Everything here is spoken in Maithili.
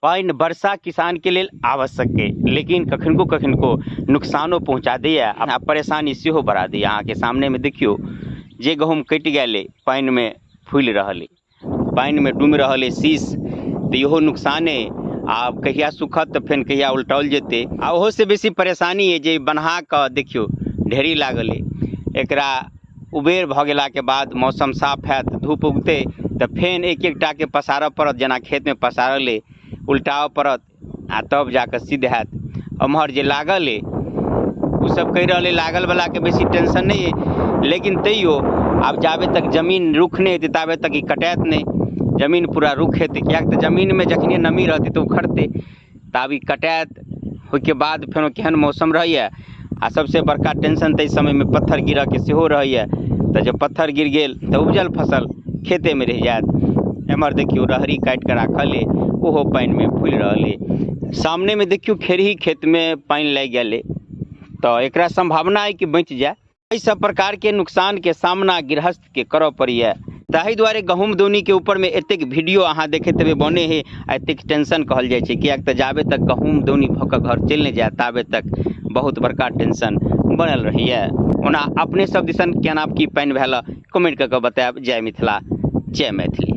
पानि वर्षा किसानके लेल आवश्यक अइ, लेकिन कखनको कखनको नुकसानो पहुँचा दैए आ परेशानी सेहो बढ़ा दैए। अहाँके सामनेमे देखियौ जे गहूँम कटि गेल अइ, पानिमे फुलि रहल अइ, पानिमे डूमि रहल अइ शीश, तऽ इहो नुकसाने। आब कहिया सुखत तऽ फेर कहिया उलटाओल जेतै। आ ओहोसँ बेसी परेशानी अइ जे बन्हा कऽ देखियौ ढेरी लागल अइ, एकरा उबेर भऽ गेलाके बाद मौसम साफ हैत, धूप उगतै तऽ फेन एक एकटाके पसारऽ पड़त, जेना खेतमे पसारल अइ, उलटाबऽ पड़त आ तब जाकऽ सिद्ध हैत। एम्हर जे लागल अइ ओ सब कहि रहल अइ लागलवलाके बेसी टेंशन नहि अइ, लेकिन तैयो आब जाबे तक जमीन रुख नहि हेतै ताबे तक ई कटायत नहि। जमीन पूरा रुख हेतै, किएक तऽ जमीनमे जखने नमी रहतै तऽ उखड़तै, ताब ई कटायत। ओहिके बाद फेरो केहन मौसम रहैए, आ सबसे बड़का टेंशन तऽ एहि समयमे पत्थर गिरऽके सेहो रहैए, तऽ जँ पत्थर गिर गेल तऽ उपजल फसल खेतेमे रहि जायत। एम्हर देखियौ रहरी काटि कऽ राखल अइ, ओहो पानिमे फुलि रहल अइ। सामनेमे देखियौ खेरही खेतमे पानि लागि गेल अइ, तऽ एकरा सम्भावना अइ कि बचि जाय। एहि सब प्रकारके नुकसानके सामना गृहस्थके करऽ पड़ैए। ताहि दुआरे गहूँम दौनीके ऊपरमे एतेक वीडियो अहाँ देखैत हेबै बने हे आ एतेक टेंशन कहल जाइ छै, किएक तऽ जाबे तक गहूँम दौनी भऽ कऽ घर चलि नहि जायत ताबे तक बहुत बड़का टेंशन बनल रहैए। ओना अपने सब दिसन केना की पानि भेल, कमेंट कऽ कऽ बतायब। जय मिथिला, जय मैथिली।